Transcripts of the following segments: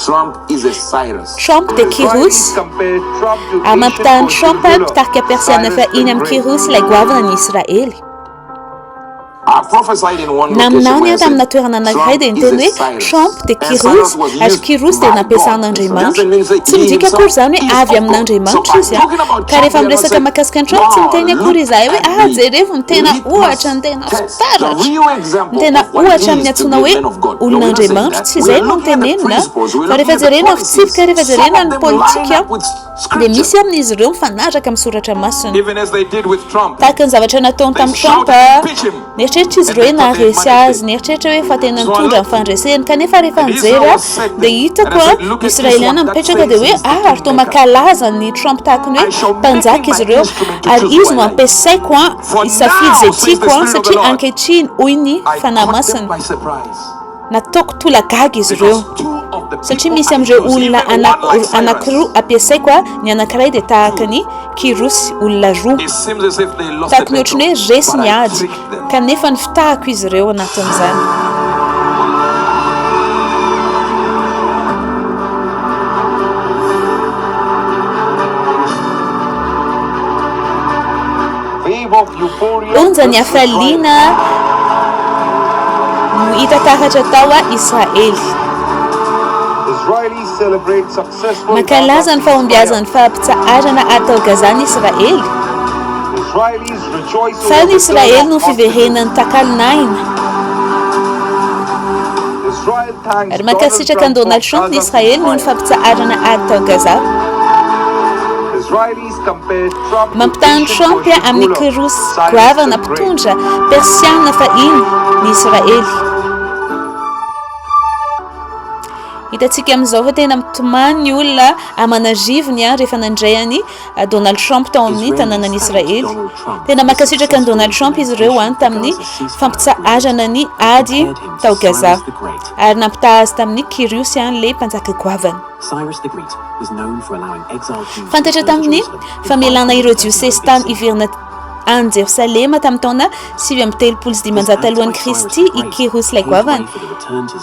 Trump dia Kyrosy, ary mampitaha an'i Trump, mpitarika Persiana fahiny amin'i Kyrosy ilay goavana ny Israely. Naminany aho tamina toerana anankiray dia niteny hoe Trump dia Kyrosy ary Kyrosy dia nampiasan'Andriamanitra. Tsy midika akory izany hoe avy amin'Andriamanitra izy an. Ka rehefa miresaka mahakasika an'i Trump tsy miteny akory izahay hoe ah jerevo ny tena ohatra, ny tena fitaratra, ny tena ohatra amin'ny antsoina hoe olon'Andriamanitra. Tsy izay no notenenina fa rehefa jerena ny fitsipika, rehefa jerena ny politika dia misy amin'izy ireo mifanaraka amin'ny soratra masina. Tahaka ny zavatra nataony tamin'i Trump, nieritreritra izy ireo hoe naharesy azy, nieritreritra hoe efa tena nitondra ny fandreseny, kanefa rehefa nijery aho dia hitako ny Israeliana mipetraka dia hoe ah, ary toa mankalaza an'i Trump tahaka ny hoe mpanjaka izy ireo, ary izy no ampiasaiko hisafidy izay tiako satria ankehitriny hoy ny Fanahy Masina. Nataoko tolagaga izy ireo, satria misy amin'ireo olona anankiroa ampiasaiko, ny anankiray dia tahaka an'i Kyrosy, olona roa. Tahaka ny ohatran'ny hoe resy ny ady, kanefa nifitahako izy ireo anatin'izany. Onja ny hafaliana no hita taratra tao Israely. Mankalaza ny fahombiazan'ny fampitsaharana atao Gaza ny Israely. Faly ny Israely noho ny fiverenan'ny takalon'aina. Ary mankasitraka an'i Donald Trump ny Israely noho ny fampitsaharana ady tao Gaza. Mampitaha an'i Trump amin'i Kyrosy goavana mpitondra Persiana fahiny ny Israely. Hitantsika amin'izao fa tena mitomany ny olona aman'arivony rehefa nandray an'i Donald Trump tao amin'ny tanànan'i Israely. Tena mankasitraka an'i Donald Trump izy ireo tamin'ny fampitsaharana ny ady tao Gaza ary nampitaha azy tamin'i Kyriosy ilay mpanjaka goavana. Fantatra tamin'ny famelana ireo Jiosy sesitany hiverina any Jerosalema tamin'ny taona 539 talohan'i Kristy i Kyrosy ilay Goavana.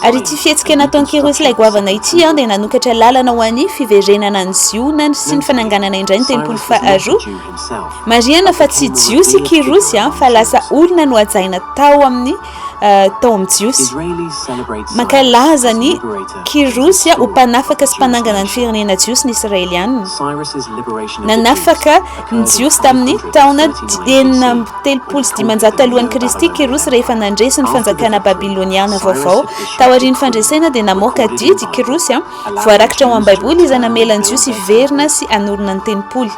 Ary ity fihetsika nataon'i Kyrosy ilay Goavana ity dia nanokatra lalana ho an'ny fiverenana any Ziona sy ny fananganana indray ny tempoly faharoa. Marihana fa tsy Jiosy i Kyrosy fa lasa olona nohajaina tao amin'ny tao amin'ny Jiosy. Mankalaza an'i Kyrosy ho mpanafaka sy mpanangana ny firenena jiosy ny Israelianina. Nanafaka ny Jiosy tamin'ny taona 536 talohan'i Kristy Kyrosy rehefa nandresy ny fanjakana babyloniana vaovao. Taorian'ny fandresena dia namoaka didy i Kyrosy, voarakitra ao amin'ny Baiboly, izay namela ny Jiosy hiverina sy hanorina ny tempoly.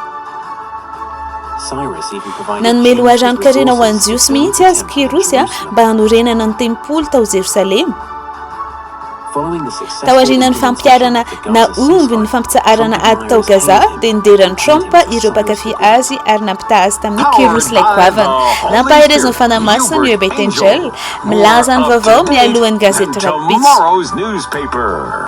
Nanome loharanon-karena ho an'ny Jiosy mihitsy aza Kyrosy mba hanorenana ny tempoly tao Jerosalema. Taorian'ny fampiharana nahomby ny fampitsaharana ady tao Gaza, dia nidera an'i Trump ireo mpankafy azy ary nampitaha azy tamin'i Kyrosy ilay goavana. Nampaherezin'ny Fanahy Masina ny Uebert Angel, milaza ny vaovao mialohan'ny gazety rahampitso.